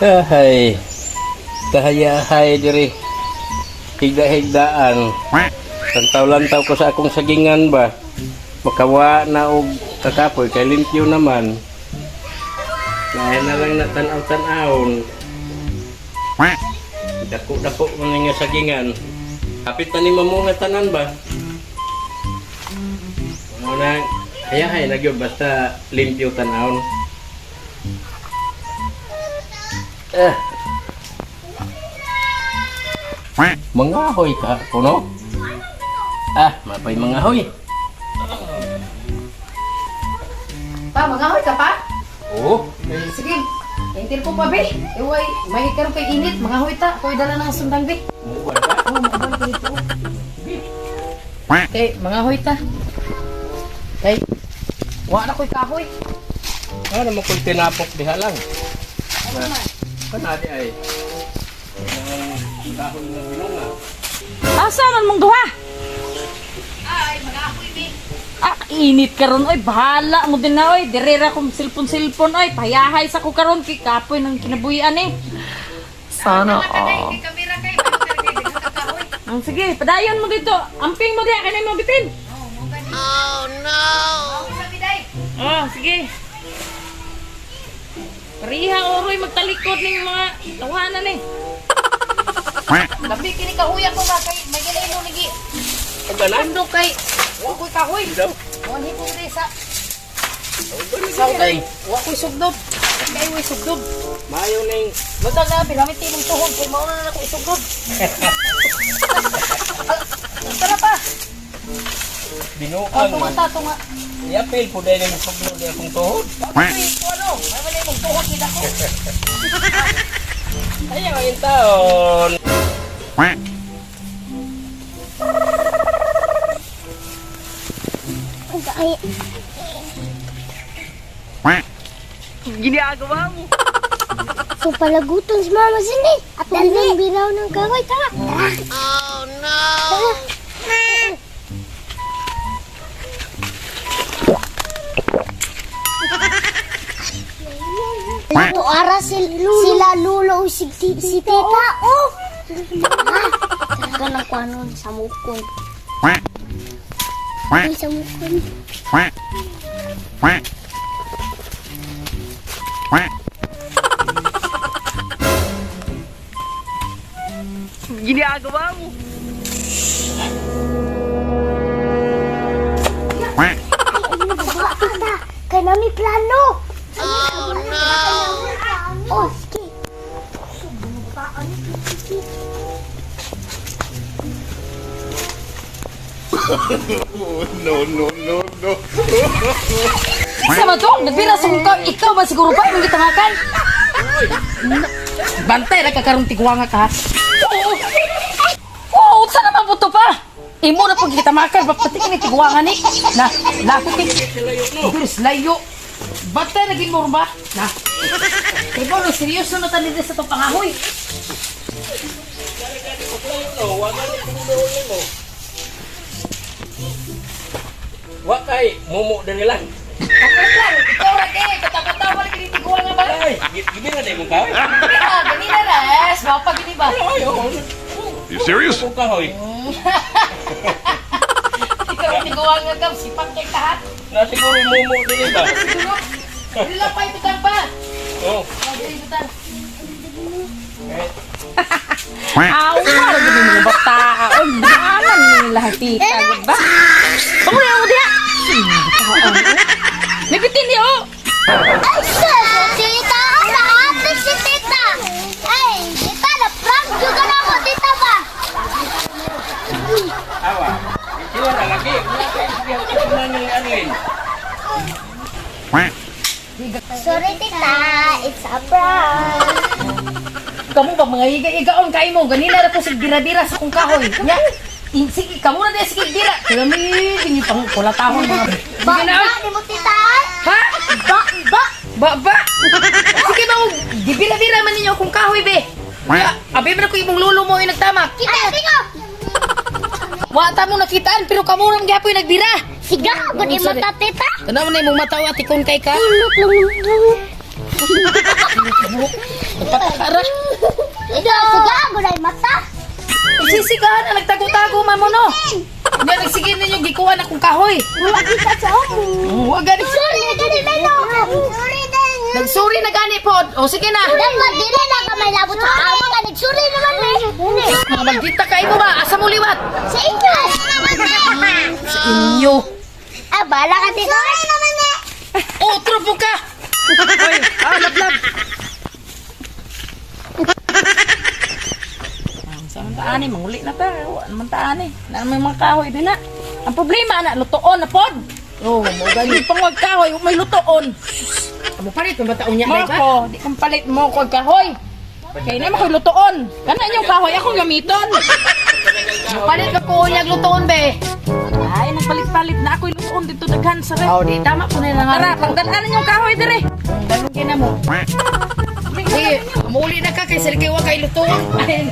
Ay, kahayahay diri. Higda-higdaan. Lantaw-lantaw ko sa akong sagingan ba. Makawa na og kakapoy kay limpyo naman. Kaya na lang na tanaw-tanawon. Dako-dako man nga sagingan. Kapit na ni mamunga tanan ba? Ano na, hayahay na gyud basta limpyo tanawon. Eh. Mangahoy ka kuno? Ah, mapay mangahoy. Pa, mangahoy ka pa? Oo. Sige. Hintil ko pa, be. Iway, may karon kay init. Mangahoy ta. Ako'y dala ng sundang, be. Muwan ka? Oh, maabal ko dito. Kay, mangahoy ta. Kay, wa na ko'y kahoy. Ano mo kung tinapok diha lang? Ano man? Kanadi ay. Ang kahoy ng binunga. Asa man mong duha? Ay, mangahoy, be. Ah, init karon oy, bahala mo din na oy. Dire ra kong silpon-silpon oy, payahay sa ko karon kay kapoy ng kinabuhian eh. Sana all. Kay kamera kay, kay daghan ka kahoy. Ang sige, padayon mo dito. Amping mo diha kanay mo bitin. Oh, mo gani. Oh no. Oh, sabi day. Oh, sige. Pariha oroy magtalikod ning mga tawanan eh. Labi kini kahoy ako nga kay may ginay mo nigi. Ang ganan? Pundo kay wa ko'y kahoy. Daw. Mo ko diri sa sa kay wa ko'y sugdob. Kay way sugdob. Mayo ning Basta na bilamit imong tuhod kay mao na na ako isugod. Tara pa. binuang. Oh, tunga ta tunga. Iapil po dahil yung sugno niya akong tuhod. Ay, ko ano? May wala imong tuhod ni dako. Ayaw ang taon. Ginagawa mo. So palaguton si Mama Cindy. At dali. Biraw ng kahoy. Tara. Tara. Oh no. Tara. Lulo, ara sila lulo o si tita. Oh! Ah, talaga ng kwanon sa mukon. Ay, sa mukon. Ginagawa mo. Ay, ayun, baba, tita. Kay nami plano. Oh, no. Oh, sige. Sige. Sa man to, nagbira sa kong ikaw ba siguro ba imong gitangakan? Bantay ra ka karong tiguanga ka. Oo. Oo, unsa naman po to pa? Imo na pag gitamakan, pati kini tiguanga ni. Na, lako kay. Biris layo. Bantay na gid mo ba? Na. Kay mo seryoso na tani sa tong pangahoy. No, wag na kung mo. Wa kay mumu diri lang. Lang, ikaw ra kay katawa-tawa lagi ni tiguanga ba? Ay, gibi na dai mong kahoy. Ah, ganina ra, eh, mapa gini ba? Ay, oo. You serious? Kung kahoy. Ikaw ang tiguanga ka, sipak kay ka ha. Na siguro mumu diri ba? Siguro. Dili lang pa ibutang pa. Oh. Oh, dili ibutang. Awa ra gid mga bata. Oy, daanan ni lahat tita, gud ba? Bango na mo diha. May bitin di oh. Ay, sus! Tita! Ate si tita! Ay, tita, na-prank juga na ako, tita ba? Awa. Sila na lagi. Wala kay sige ni Arlene. Sorry, tita. It's a prank. Kamu ba mga iga-igaon kay mo ganina ra ko sig bira-bira sa kong kahoy. Nya. Sige, kamu na diya sige bira. Kaya mi dingi pang kulatahon mga. Ba, Sige na. ba, di mo, tita? Ha? Ba, ba! Ba ba. Sige ba mo gibira-bira man ninyo akong kahoy be. Nya, abi man ako imong lolo mo ay nagtama. Kita, tingo! Wa ta mo nakitaan pero kamo ra man gyapon nagbira. Siga, gud Oh, sorry. mata, tita. Tanaw na imong mata o atikon kay ka. Ilot lang. Nagpataka ra. Ito, siga, gulay mata. Sisigahan na nagtago-tago man mo no. Nga nagsige ninyo gikuha na kong kahoy. Wala kita sa amo. Wa gani. Sorry na gani meno. Sorry din. Nagsuri na gani pod. O sige na. Dapat dili na ka may labot sa amo ka nagsuri naman eh. Mga magdita kay mo ba? Asa mo liwat? Sa inyo. Sa inyo. Ah, bala ka dito. Sorry naman eh. Otro po ka. Oy, ah, lablab. Sa man taani, manguli na ta. Wa naman taani. Na may mga kahoy din na. Ang problema na lutoon na pod. Oh, mo gani. Di pang wag kahoy, may lutoon. Amo palit man bataon niya Mo ba? ko, di kong palit mo ko kahoy. Kay na mo ko'y lutoon. Kana inyong kahoy akong gamiton. Palit ka ko niya lutoon be. Ay, nagpalit-palit na ako'y lutoon dito daghan sa ref. Oh, di tama po na nga. Tara, pangdal-an inyong kahoy dire. Dalungin na mo. Sige, muli na ka kay Sergey wa kay lutoon. Ay.